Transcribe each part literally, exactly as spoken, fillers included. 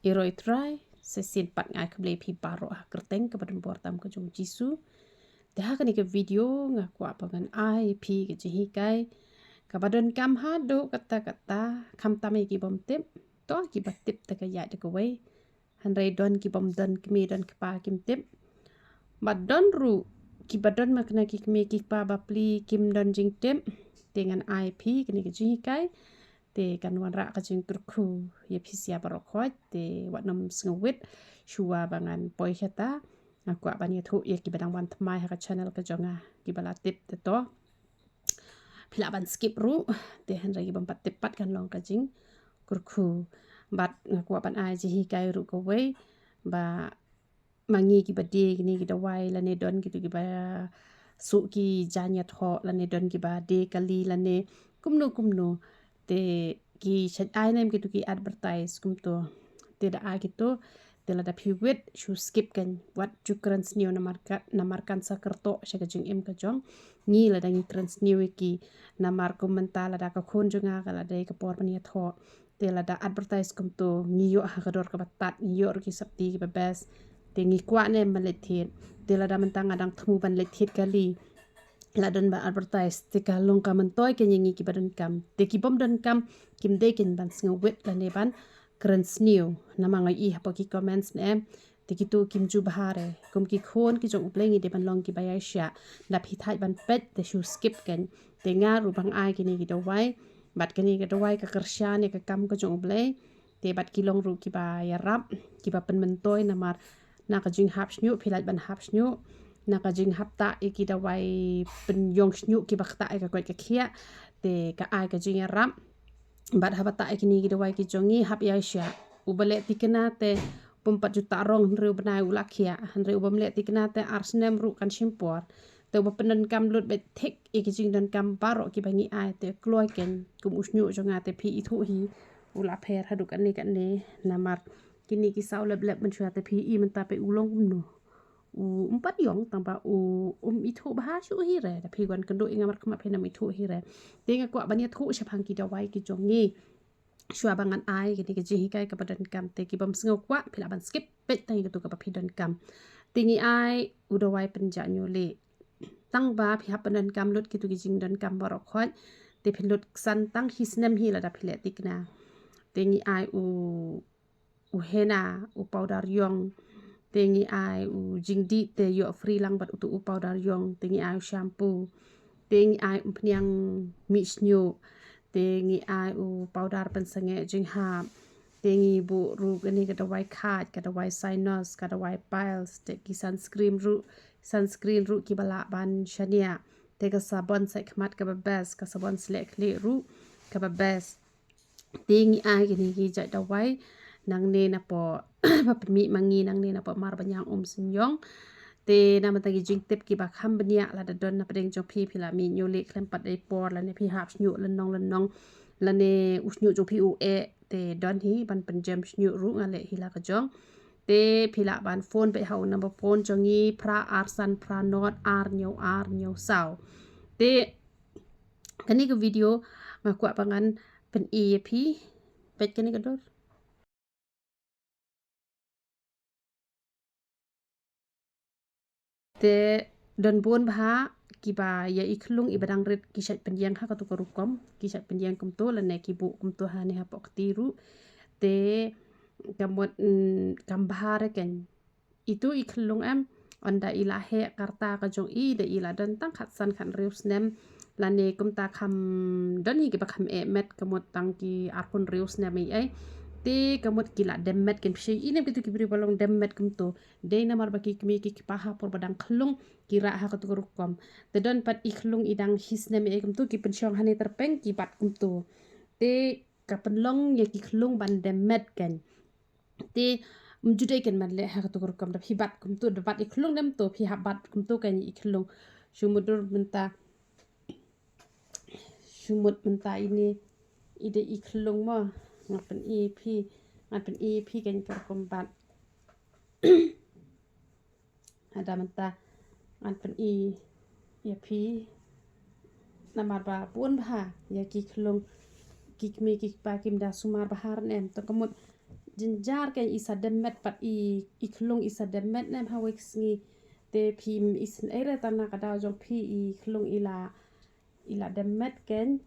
Ïaroh Trai, sa shisien pat nga ai khublei ïa phi baroh ha ka kyrteng kaba donbor tam ka jong u Jisu. Te ha kane ka video nga kwah ba ngan ai ïa phi ka jinghikai kaba donkam haduh katta katta, khamtam ïa ki bym tip, to kiba tip te ka ïaid da kawei. Hynrei don ki bym don kmie don kpa kim tip. Bad don ruh kiba don ma kane ki kmie ki kpa bapli kim don jingtip. Te ngan ai ïa phi kane ka jinghikai. Te kan wanrah ka jingkyrkhu ïa phi sha baroh khoit, te wat nym sngewwit shuwa ba ngan poi shata. Nga kwah ban ïathuh ïa kiba dang wan thymmai ha ka channel ka jong nga, kiba la tip te to phi lah ban skip ruh, te hynrei ki bym pat tip pat kan long ka jingkyrkhu. Bad nga kwah ban ai jinghikai ruh kawei ba ma ngi kiba die kine ki dawai lane don kitu kiba suh ki jaiñ ïathoh lane don kiba die kali lane kumno kumno, te ki shait ai ne em kitu ki advertise kumto. Te da ai kitu, te lada phi wit shu skip kan, wat ju kren sniew namar ka, namar kan sa kyrtoh sha ka jingim ka jong ngi lada ngi kren sniew ïa ki. Namar kum mynta lada ka khun jong nga ka la dei ka por ban ïathoh, te lada advertise kumto ngi ïoh ha ka dor kaba tad, ngi ïoh ruh ki sopti kiba best. Te ngi kwah ne em ban leit thied? Te lada mynta nga dang thmu ban leit thied kali, la don ba advertise, te ka long ka myntoi kein ïa ngi kiba donkam. Te ki bym donkam kim dei kein ban sngewwit lane ban kren sniew. Namar nga ïohi hapoh ki comments ne em, te kitu kim ju bha re. Kum ki khun ki jong U Blei ngi dei ban long kiba ïaishah. Da phi thait ban peit te shu skip kein. Te nga ruh ba nga ai kine ki dawai, bad kine ki dawai ka kyrshan ïa ka kam ka jong U Blei. Te bad ki long ruh kiba ïarap, kiba pynmyntoi namar na ka jinghap shñiuh phi lah ban hap shñiuh, na ka jinghap tah ïa ki dawai pynïong shñiuh kiba ktah ïa ka koit ka khiah, te ka ai ka jingïarap. Bad haba tah ïa kine ki dawai ki jong ngi hap ïaishah. Uba leh thikna te bym pat ju tah rong hynriew bnai u la khiah, hynriew u bym leh thikna te ar snem ruh kan shim por. Te uba pyndonkam lut beit thik ïa ki jingdonkam baroh kiba ngi ai te kloi kein. Kum u shñiuh jong nga te phi ithuh hi, u la pher haduh kane kane. Namar kine ki saw lep lep mynshuwa te phi i mynta phi u long kumno. U um pat ïong tang ba u um ithuh bha shuh hi re. Da phi wan kynduh ïa nga markhmat phin ym ithuh hi re. Te nga kwah ban ïathuh shaphang ki dawai ki jong ngi shuwa ba ngan ai kine ki jinghikai kaba donkam. Te ki bym sngew kwah phi lah ban skip, peit tang ïa katu kaba phi donkam. Te ngi ai u dawai pynjah ñiulieh. Tang ba phi hap pyndonkam lut kitu ki jingdonkam baroh khoit, te phin lut ksan tang shi snem hi lada phi leh thikna. Te ngi ai u u henna, u powder ïong. Te ngi ai u jingdih te ïoh free lang bad utu u powder ïong. Te ngi ai u shampoo. Te ngi ai umphniang mih shñiuh. Te ngi ai u powder pynsangeh jinghap. Te ngi buh ruh kane ka dawai khait, ka dawai sinus, ka dawai piles, te ki sunscreen ruh, sunscreen ruh kiba lah ban shaniah. Te ka sabon sait khmat kaba best, ka sabon sleh khlieh ruh kaba best. Te ngi ai kine ki jait dawai nangne napoh ba pynmih ma ngi nangne napoh Marbaniang Umsynïong. Te namar tang ki jingtip kiba kham bniah, lada don na pdeng jong phi, phi la mih ñiulieh khlem pat dei por lane phi hap shñiuh lynnong lynnong lane u shñiuh jong phi u eh, te don hi ban pynjem shñiuh ruh, nga leh hi la ka jong. Te phi lah ban phone beit ha u number phone jong ngi, phra ar san phra nod ar hynñiew ar hynñiew saw. Te kane ka video nga kwah ba ngan pyni ïa phi. Peit kane ka dor. Te don bun bha kiba ïa i khyllung iba dang rit ki shait pynïeng ha katu ka rukom, ki shait pynïeng kumto lane ki buh kumto ha ne hapoh kti ruh. Te ka mut, mm, kam bha re kein. Itu i khyllung em, ynda i la heh ka rta ka jong i, da i la don tang khatsan khathynriew snem lane kumta, kham don hi kiba kham eh met, ka mut tang ki arphew hynriew snem ei ei. Te ka mut ki la dem met kein, phi sngewthuh ine em kitu ki briew ba long dem met kumto. Dei namar ba ki kmie ki kpa ha por ba dang khyllung ki rah ha katu ka rukom. Te don pat i khyllung i dang shi snem ei ei kumto, ki pynshong ha ne tyrpeng ki bat kumto. Te ka pynlong ïa ki khyllung ban dem met kein. Te ym ju dei kein ban leh ha katu ka rukom, da phi bat kumto, da bat i khyllung dem to, phi hap bat kumto kein i khyllung. Shu mut mynta, shu mut mynta ine i dei i khyllung mo, ngan pyni ïa phi, ngan pyni ïa phi kein ka rukom bat. Hada mynta ngan pyni ïa phi namar ba bun bha ïa ki khyllung ki kmie ki kpa kim da sumar bha ne em. To ka mut Jynjar kein i sa dem met pat i, i khlung i sa dem met ne em ha wei ka sngi. Te phi i sngewthuh re tang na ka daw jong phi i khlung i la, i la dem met kein.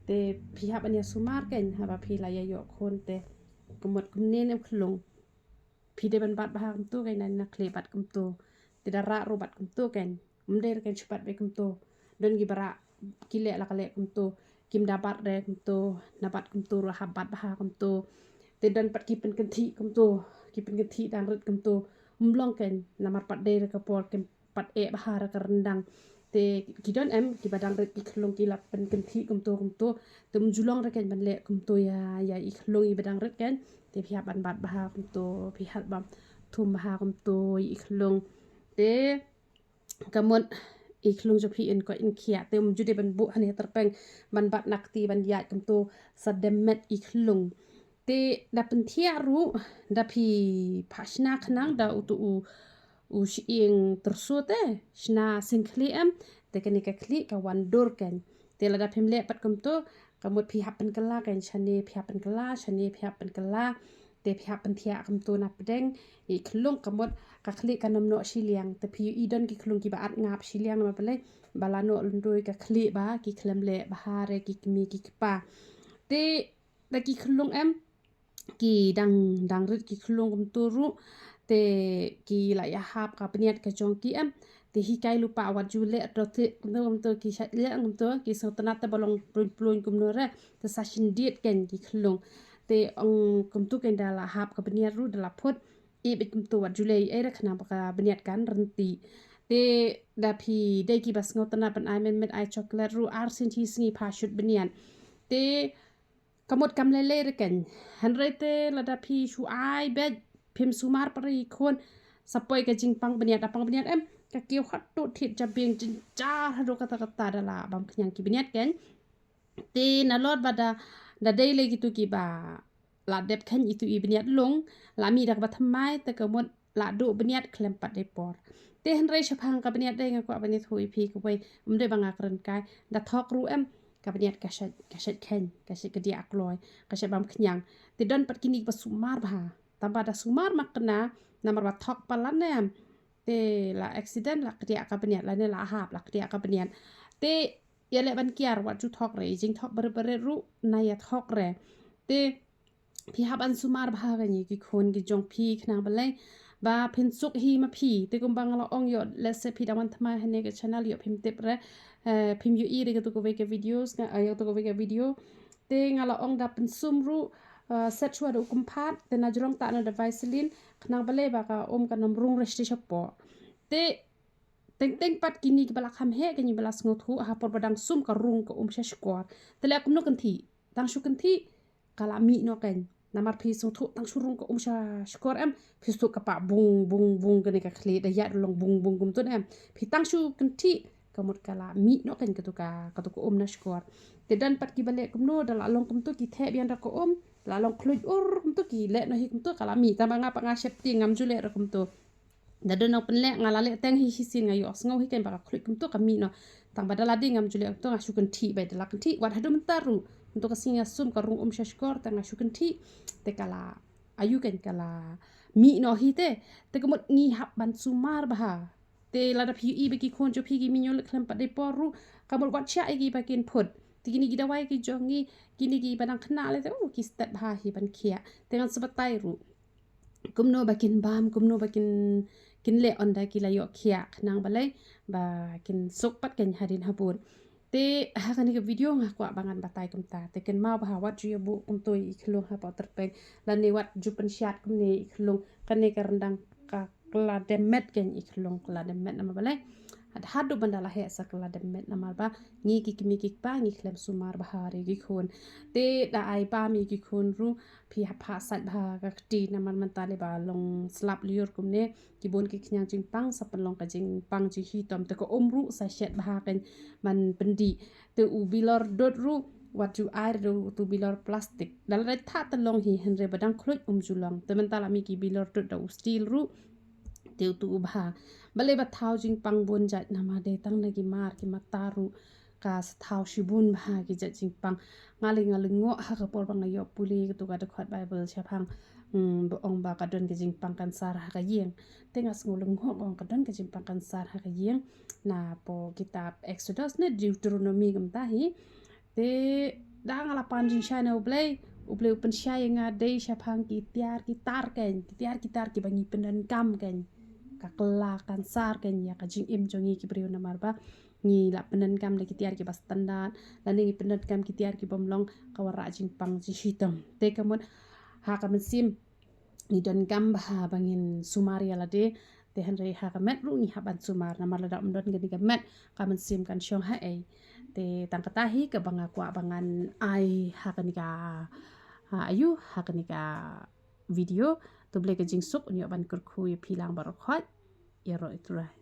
Te phi hap ban ïa sumar kein haba phi la ïa ïoh khun te. Ka mut kumne ne em khlung. Phi dei ban bat bha kumto kein na, na khlieh bat kumto. Te da rah ruh bat kumto kein. Ym dei re kein shu bat bha kumto. Don kiba rah ki leh la ka leh kumto. Kim da bat re kumto. Na bat kumto ruh hap bat bha kumto. Te don pat ki pynkynthih kumto. Ki pynkynthih dang rit kumto. Ym long kein namar pat dei re ka por kim pat eh bha re ka ryndang. Te ki don em kiba dang rit ki khlung ki la pynkynthih kumto kumto. Te ym ju long re kein ban leh kumto ïa, ïa i khlung iba dang rit kein. Te phi hap ban bat bha kumto, phi hap ban thum bha kumto ïa i khlung. Te ka mut i khlung jong phi in koit in khiah. Te ym ju dei ban buh hangne tyrpeng ban bat na kti ban ïaid kumto sa dem met i khlung. Te da pynthiah ruh da phi phah shna khnang da uto u, u shyieng tyrso te, shna sing khlieh em. Te kane ka khlieh ka wan dur kein. Te lada phim leh pat kumto, ka mut phi hap pynkylla kein, shane phi hap pynkylla, shane phi hap pynkylla. Te phi hap pynthiah kumto na pdeng i khlung, ka mut ka khlieh kan ym noh shiliang. Te phi ïohi don ki khlung kiba at ngap shiliang namar balei, ba la noh lyndoi ka khlieh ba ki khlem leh bha re ki kmie ki kpa. Te da ki khlung em ki dang, dang rit ki khlung kumto ruh. Te ki la ïahap ka bniat ka jong ki em. Te hikai lypa wat ju leh to te kumto, kumto ki shait leh kumto, ki sngewtynnat te ba long pluin pluin kumno re. Te sa shyndiat kein ki khlung. Te ong kumto kein da la hap ka bniat ruh da la phut. Ïa bit kumto wat ju leh ei re khnang ba ka bniat kan rynti. Te da phi dei kiba sngewtynnat ban ai mynmiet ai chocolate ruh ar sien shi sngi pha shut bniat. Te ka mut kam lei lei re kein. Hynrei te lada phi shu ai beit phim sumar pat re i khun, sa poi ka jingpang bniat, da pang bniat em, ka kiew haduh thied jabieng, jynjar haduh katta katta da la bam khñiang ki bniat kein. Te nalor ba da, da dei lei kito kiba la dep kheiñ ito i bniat lung, la mih da kaba thymmai, te ka mut la duh bniat khlem pat dei por. Te hynrei shaphang ka bniat dei nga kwah ban ïathuh ïa phi kawei, ym dei ba nga kren kai, da thok ruh em, ka bniat ka shait, ka shait kheiñ, ka shait kdiah kloi, ka shait bam khñiang. Te don pat kine kiba sumar bha. Tangba da sumar ma kane, namar ba thok palat ne em. Te la accident la kdiah ka bniat, lane la hap la kdiah ka bniat. Te ïaleh ban kiar wat ju thok re, i jingthok barit barit ruh na ïa thok re. Te phi hap ban sumar bha kein ïa ki khun ki jong phi khnang balei ba phin suk hi ma phi. Te kumba nga la ong ïoh, let's say phi dang wan thymmai hangne ka channel ïoh phim tip re, eh, phim ïohi re kato kawei ka videos, nga, eh, ïa kato kawei ka video. Te nga la ong da pynsum ruh, eh, set shuwa da u kympat, te na jrong ta na da Vaseline, khnang balei ba ka um kan ym rung re shatei shapoh. Te teng teng pat kine kiba la kham heh, kine ba la sngewthuh, ha por ba dang sum ka rung ka um sha shkor. Te leh kumno kynthih, tang shu kynthih, ka la mih noh kein. Namar phi sngewthuh tang shu rung ka um sha shkor em, phi sngewthuh ka pah bung bung bung kane ka khlieh da ïaid long bung bung kumto em. Phi tang shu kynthih, ka mut ka la mih noh kein kato ka, kato ka um na shkor. Te don pat kiba leh kumno, da la long kumto ki theh biang da ka um, la long khluit ur kumto ki leh noh hi kumto ka la mih, tangba nga pat nga sheptieng ngam ju leh re kumto. Da don nongpynleh nga la leh teng hi shisien nga ïohsngew hi kein ba ka khluit kumto ka mih noh. Tangba da la dei ngam ju leh kumto nga shu kynthih beit, da la kynthih wat haduh mynta ruh. Kumto ka sngi nga sum ka rung um sha shkor te nga shu kynthih. Te ka la, ayu kein ka la mih noh hi te. Te ka mut ngi hap ban sumar bha. Te lada phi ïohi ba ki khun jong phi ki mih noh leh khlem pat dei por ruh, ka mut wat shah ïa ki ba kin phut. Te kine ki dawai ki jong ngi, kine kiba dang khynnah lei te, oh, ki stet bha hi ban khiah. Te ngan sa batai ruh kumno ba kin bam, kumno ba kin, kin leh ynda ki la ïoh khiah, khnang balei ba kin suk pat kein hadien habud. Te ha kane ka video nga kwah ba ngan batai kumta. Te kynmaw bha wat ju ïa buh kumto ïa i khlung hapoh tyrpeng, lane wat ju pynshad kumne ïa i khlung. Kane ka ryndang ka kylla dem met kein i khlung, kylla dem met namar balei? Had haduh ban da la heh sa kylla dem met namar ba ngi ki kmie ki kpa ngi khlem sumar bha re ki khun. Te da ai bam ïa ki khun ruh, phi hap phah sait bha ka kti namar mynta lei ba long slap lyiur kumne, ki bun ki khñiang jingpang sa pynlong ka jingpang jinghitom, te ka um ruh sa shet bha kein ban pyndih. Te u bilor dud ruh wat ju ai re uto u bilor plastik. Da la dei thah te long hi, hynrei ba dang khluit um ju long. Te mynta la mih ki bilor dud da u steel ruh, te uto u bha. Balei ba thaw jingpang bun jait, namar dei tang na ki mar ki mata ruh ka sa thaw shibun bha ki jait jingpang. Nga lei nga lyngngoh ha ka por ba nga ïoh pule kato ka dkhot Baibl shaphang Hmm, ba ong ba ka don ka jingpang kansar ha ka ïing. Te nga sngew lyngngoh ong ka don ka jingpang kansar ha ka ïing. Na po kitab Exodus ne Deuteronomy kumta hi. Te da nga la pan jingshai na U Blei, U Blei u pynshai ïa nga dei shaphang ki tiar ki tar kein, ki tiar ki tar kiba ngi pyndonkam kein. Ka kylla kansar kein ïa ka jingim jong ngi ki briew namar ba ngi la pyndonkam da ki tiar kiba standard, lane ngi pyndonkam ki tiar ki bym long, ka wanrah jingpang jingshitom. Te ka mut ha ka mynsiem ngi donkam ba ha ba ngin sumar ïa lade, te hynrei ha ka met ruh ngi hap ban sumar namar lada ym don kane ka met ka mynsiem kan shong haei. Te tang kata hi kaba nga kwah ba ngan ai ha kane ka, ha, ayu, ha kane ka video. To U Blei ka jingsuk un ïoh ban kyrkhu ïa phi lang baroh khoit. Ïaroh ïa U Trai.